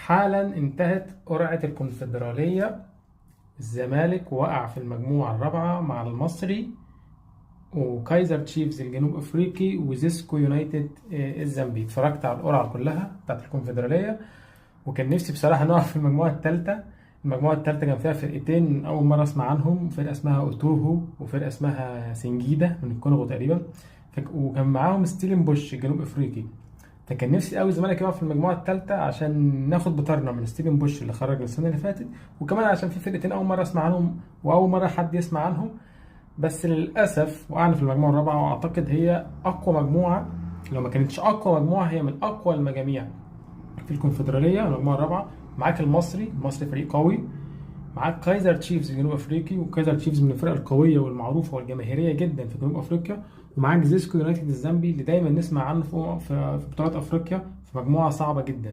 حالا انتهت قرعة الكونفدرالية. الزمالك وقع في المجموعة الرابعة مع المصري وكايزر تشيفز الجنوب افريقي وزيسكو يونايتد الزامبي. اتفرجت على القرعة كلها بتاعت الكونفدرالية، وكان نفسي بصراحة نقع في المجموعة الثالثة. المجموعة الثالثة كان فيها فرقتين أول مرة أسمع عنهم، فرقة اسمها أوتوهو وفرقة اسمها سنجيدة من الكونغو تقريبا، وكان معاهم ستيلن بوش الجنوب افريقي. فكان نفسي قوي الزمالك يقع في المجموعة الثالثة عشان ناخد بطارنا من ستيلن بوش اللي خرج السنة اللي فاتت، وكمان عشان في فرقتين أول مرة أسمع عنهم وأول مرة حد يسمع عنهم. بس للأسف وقعنا في المجموعة الرابعة، وأعتقد هي أقوى مجموعة، لو ما كانتش أقوى مجموعة هي من أقوى المجاميع في الكونفدرالية. المجموعة الرابعة معاك المصري، المصري فريق قوي، معاك كايزر تشيفز الجنوب افريقي، وكايزر تشيفز من الفرق القوية والمعروفة والجماهيرية جدا في جنوب افريقيا، ومعاك زيسكو يونايتد الزامبي اللي دايما نسمع عنه في بطولات افريقيا، في مجموعة صعبة جدا.